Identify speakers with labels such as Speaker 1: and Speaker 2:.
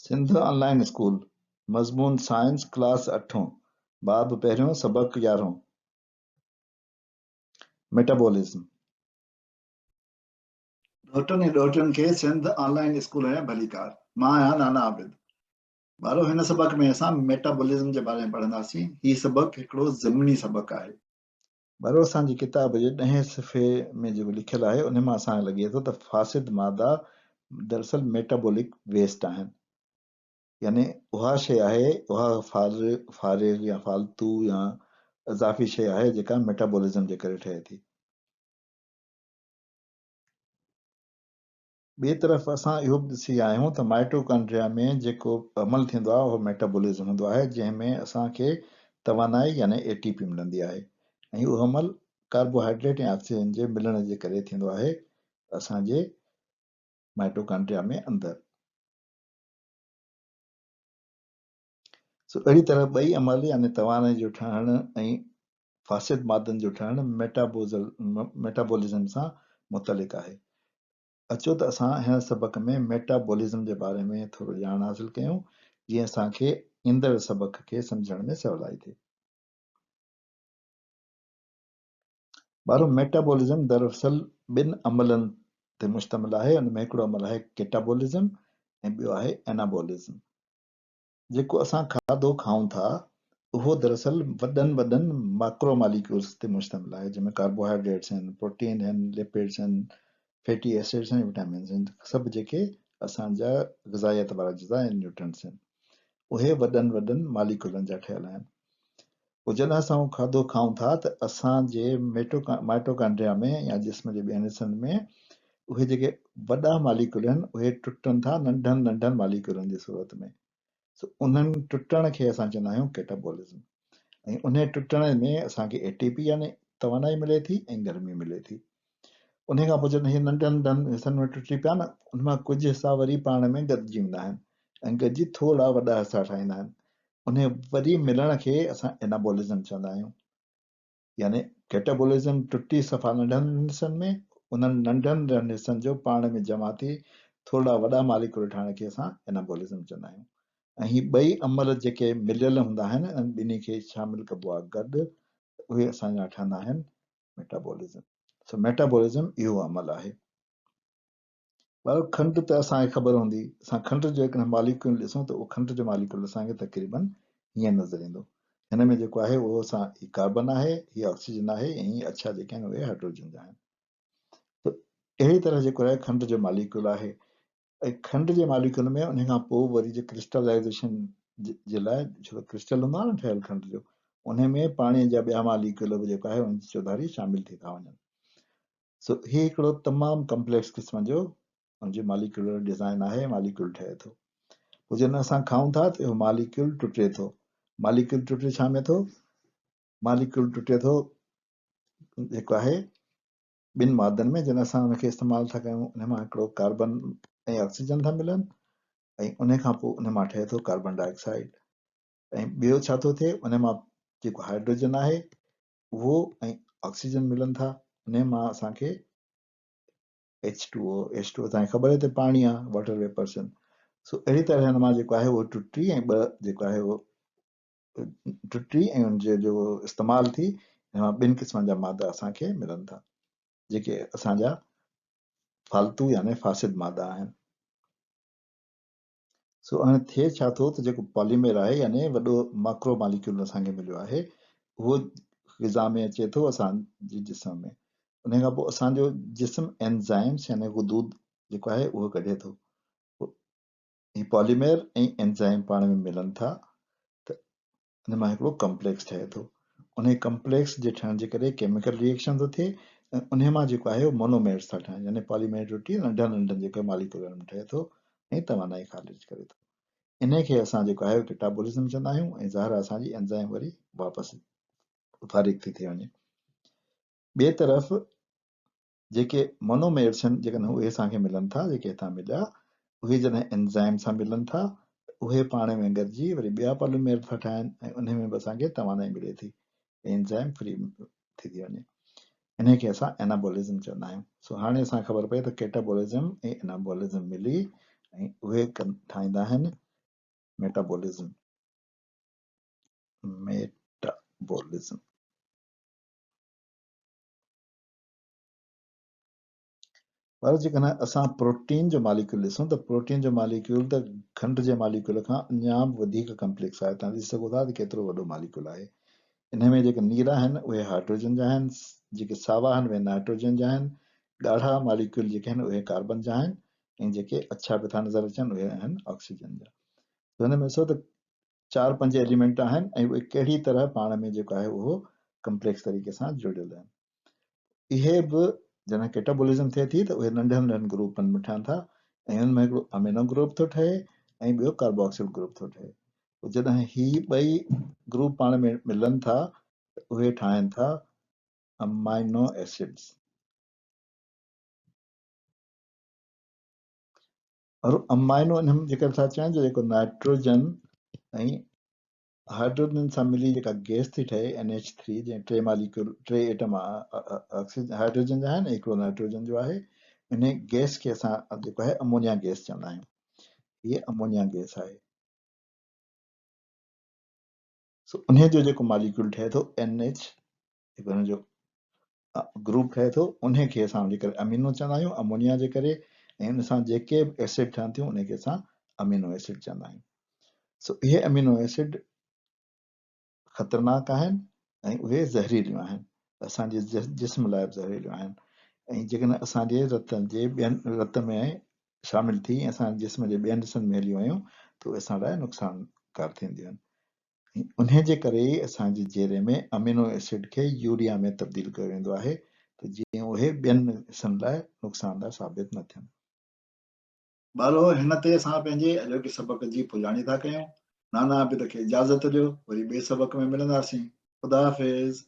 Speaker 1: سنڌ آن line school, مضمون science class اٺون، باب پهريون، سبق يارهون، ميٽابولزم. ڏوهٽن ۽ ڏوهٽين کي سنڌ آن لائين اسڪول ۾ ڀليڪار. مان آهيان نانا عابد. ٻارو هن سبق ۾ اسان ميٽابولزم جي باري ۾ پڙهنداسين. هي سبق هڪڙو ضمني سبق آهي. ٻارو اسان جي ڪتاب جي ڏهين صفحي ۾ جيڪو لکيل آهي ان مان اسان کي لڳي ٿو ته فاسد مادا دراصل ميٽابولڪ ويسٽ آهن يعني اها شيء آهي اها فارغ يا فالتو يا اضافي شيء آهي جيڪا ميٽابولزم جي ڪري ٺهي ٿي. ٻئي طرف اسان اهو به ڏسي آيا آهيون ته مائٽوڪانڊريا ۾ جيڪو عمل ٿيندو آهي اهو ميٽابولزم هوندو آهي جنهن ۾ اسان کي توانائي يعني اي ٽي پي ملندي آهي ۽ اهو عمل ڪاربوهائيڊريٽ ۽ آڪسيجن جي ملڻ جي ڪري ٿيندو آهي اسان جي مائٽوڪانڊريا ۾ اندر. سو اهڙي طرح ٻئي عمل يعني توانائي جو ٺهڻ ۽ فاسد مادن جو ٺهڻ ميٽابولزم سان متعلق آهي. اچو ته اسان هن سبق ۾ ميٽابولزم جي باري ۾ ٿورو ڄاڻ حاصل ڪيون جيئن اسان کي ايندڙ سبق کي سمجهڻ ۾ سولائي ٿئي. ٻارو ميٽابولزم دراصل ٻن عملن تي مشتمل آهي ان ۾ هڪڙو عمل آهي ڪيٽابولزم ۽ ٻيو آهي اينابولزم. جيڪو اسان کاڌو کائون ٿا اهو دراصل وڏن وڏن ماڪرو ماليڪيولز تي مشتمل آهي جنهن ۾ ڪاربوهائيڊريٽس آهن، پروٽين آهن، لپيڊس آهن، فيٽي ايسڊس ۽ وٽامنس آهن سڀ جيڪي اسان جا غذائيت وارا جزا ۽ نيوٽرنٽس آهن اهي وڏن وڏن ماليڪيولن جا ٺهيل آهن. پوء جڏهن اسان اهو کاڌو کائون ٿا ته اسان جي مائٽوڪانڊريا ۾ يا جسم جي ٻين حصن ۾ اهي جيڪي وڏا ماليڪيول آهن اهي ٽٽن ٿا ننڍن ننڍن ماليڪيولن جي صورت ۾ سو انهن ٽٽڻ کي اسان چوندا آهيون ڪيٽابولزم ۽ انهي ٽٽڻ ۾ اسان کي اي ٽي پي يعني توانائي ملي ٿي ۽ گرمي ملي ٿي انهي کان پوء جڏهن هي ننڍن ننڍن حصن ۾ ٽٽي پيا نه ان مان ڪجهه حصا وري پاڻ ۾ گڏجي ويندا آهن ۽ گڏجي ٿورا وڏا حصا ٺاهيندا آهن انهي وري ملڻ کي اسان اينابولزم چوندا آهيون. يعني ڪيٽابولزم ٽٽي صفا ننڍن ننڍن حصن ۾، انهن ننڍن ننڍن حصن جو پاڻ ۾ جمع ٿي ٿورڙا وڏا ماليڪيول ٺاهڻ کي اسان اينابولزم چوندا آهيون ۽ هي ٻئي عمل جيڪي مليل هوندا آهن انهن ٻنهي کي شامل ڪبو آهي گڏ ته اهي اسان جا ٺهندا آهن ميٽابولزم. سو ميٽابولزم اهو عمل آهي. ٻارو کنڊ ته اسان کي خبر هوندي، اسان کنڊ جو جيڪڏهن ماليڪيول ڏسون ته اهو کنڊ جو ماليڪيول اسان کي تقريبن هيئن نظر ايندو. هن ۾ جيڪو آهي اهو اسان هي ڪاربن آهي، هي آڪسيجن آهي ۽ هي اڇا جيڪي آهن اهي هائڊروجن جا آهن. ته اهڙي طرح جيڪو آهي کنڊ جو ماليڪيول آهي ۽ کنڊ جي ماليڪيول ۾ ان کان پوء وري جي ڪرسٽلائيزيشن جي لاء ڇو ته ڪرسٽل هوندو آهي نه ٺهيل کنڊ جو ان ۾ پاڻي جا ٻيا ماليڪيول به جيڪو آهي ان جي چوڌاري شامل ٿي ٿا وڃن. سو هي هڪڙو تمام ڪمپليڪس قسم جو ان جو ماليڪيولر ڊزائن آهي ماليڪيول ٺهي ٿو پوء جڏهن اسان کائون ٿا ته اهو ماليڪيول ٽٽي ٿو ماليڪيول ٽٽي ڇا ۾ ٿو ماليڪيول ٽٽي ٿو جيڪو آهي ٻن مادن ۾ جڏهن اسان ان کي استعمال ٿا ڪيون ان مان هڪڙو ڪاربن ۽ آڪسيجن ٿا ملن ۽ ان کان پوء ان مان ٺهي ٿو ڪاربن ڊاء آڪسائيڊ ۽ ٻيو ڇا ٿو ٿئي ان مان جيڪو هائيڊروجن آهي اهو ۽ آڪسيجن ملن ٿا انهي مان اسان کي H two O, H two O اسان کي خبر آهي ته پاڻي آهي واٽر ويپرس آهن سو اهڙي طرح هن مان جيڪو آهي اهو ٽٽي ۽ ٻه جيڪو آهي اهو ٽٽي ۽ ان جو جو استعمال ٿي هن مان ٻن قسمن جا مادا اسان کي ملن ٿا جيڪي اسان جا فالتو يعني فاسد مادا آهن. سو هاڻي ٿئي ڇا ٿو ته جيڪو پاليمير آهي يعني وڏو ماڪرو ماليڪيول اسان کي مليو آهي اهو غذا ۾ اچي ٿو اسان جي جسم ۾ ان کان پوء اسان جو جسم اينزائمس يعني غدود جيڪو آهي اهو ڪڍي ٿو هي پاليمير ۽ اينزائم پاڻ ۾ ملن ٿا ته ان مان هڪڙو ڪمپليڪس ٺهي ٿو. انهي ڪمپليڪس جي ٺهڻ جي ڪري ڪيميڪل ري ايڪشن ٿو ٿئي ۽ انهي مان جيڪو آهي اهو مونوميرز ٿا ٺهن يعني پاليمير ٽٽي ننڍن ننڍن جيڪو ماليڪيولن ۾ ٺهي ٿو ۽ توانائي خارج ڪري ٿو. انهي کي اسان جيڪو آهي ڪيٽابولزم چوندا آهيون ۽ ظاهر آهي اسان جي اينزائم وري واپس فارغ ٿي ٿي وڃي. ٻئي طرف جيڪي مونوميرس آهن جيڪڏهن اهي اسان کي ملن ٿا جيڪي هتان مليا اهي جڏهن اينزائم سان ملن ٿا ته اهي پاڻ ۾ گڏجي وري ٻيا پاليمير ٿا ٺاهن ۽ انهي ۾ به اسان کي توانائي ملي ٿي اينزائم فري ٿي ٿي وڃي انهي کي اسان اينابولزم چوندا آهيون سو هاڻي اسان کي خبر پئي ته ڪيٽابولزم ۽ اينابولزم ملي ۽ اهي ٺاهيندا آهن ميٽابولزم ميٽابولزم پر جيڪڏهن اسان پروٽين جو ماليڪيول ڏسون ته پروٽين جو ماليڪيول ته کنڊ جي ماليڪيول کان اڃا به وڌيڪ ڪمپليڪس آهي. توهان ڏسي سگهو ٿا ته ڪيترو وڏو ماليڪيول آهي. انهي ۾ جيڪي نيرا آهن اهي هائڊروجن جا آهن، جيڪي ساوا آهن اهي نائٽروجن جا آهن، ڳاڙها ماليڪيول جيڪي آهن اهي ڪاربن جا آهن ۽ جيڪي اڇا به ٿا نظر اچن اهي آهن آڪسيجن جا. ته هن ۾ ڏسو ته 4 5 ايليمينٽ آهن ۽ اهي ڪهڙي طرح پاڻ ۾ جيڪو آهي اهو ڪمپليڪس طريقي سان جڙيل آهن. اهي به جڏهن ڪيٽابولزم ٿئي ٿي ته اهي ننڍن ننڍن گروپن ۾ ٺهن ٿا ۽ ان ۾ هڪڙو امينو گروپ ٿو ٺهي ۽ ٻيو ڪاربوڪسل گروپ ٿو ٺهي. پوء جڏهن هي ٻئي گروپ پاڻ ۾ ملن ٿا ته اهي ٺاهن ٿا امائنو ايسڊز. اور امائنو ان جي ڪري ٿا چئن جو جيڪو نائٽروجن ۽ هائڊروجن سان ملي جيڪا گيس ٿي ٺهي اين ايڇ ٿري جنهن ٽي ماليڪيول ٽي ايٽم آڪسيجن هائڊروجن جا آهن ۽ هڪڙو نائٽروجن جو آهي ان گيس کي اسان جيڪو آهي امونيا گيس چوندا آهيون هي امونيا گيس آهي سو انهي جو جيڪو ماليڪيول ٺهي ٿو اين ايڇ جيڪو هن جو گروپ ٺهي ٿو انهي کي اسان جي ڪري امينو چوندا آهيون امونيا جي ڪري ۽ ان سان جيڪي به ايسڊ ٺهن ٿيون انهي کي اسان امينو ايسڊ چوندا آهيون سو اهي امينو ايسڊ خطرناڪ آهن ۽ اهي زهريليون آهن اسان جي جسم لاء به زهريليون آهن ۽ جيڪڏهن اسان جي رت جي ٻين رت ۾ شامل ٿي اسان جي جسم جي ٻين حصن ۾ هليون ويون ته اهي اسان لاء نقصانڪار ٿينديون آهن ۽ انهي جي ڪري ئي اسان جي جيري ۾ امينو ايسڊ کي يوريا ۾ تبديل ڪيو ويندو آهي ته جيئن اهي ٻين حصن لاء نقصانده ثابت نه ٿين. ٻارو هن تي اسان پنهنجي اڄوڪي سبق جي پڄاڻي ٿا ڪيون. نانا عابد کي اجازت ڏيو وري ٻئي سبق ۾ ملنداسين. خدا حافظ.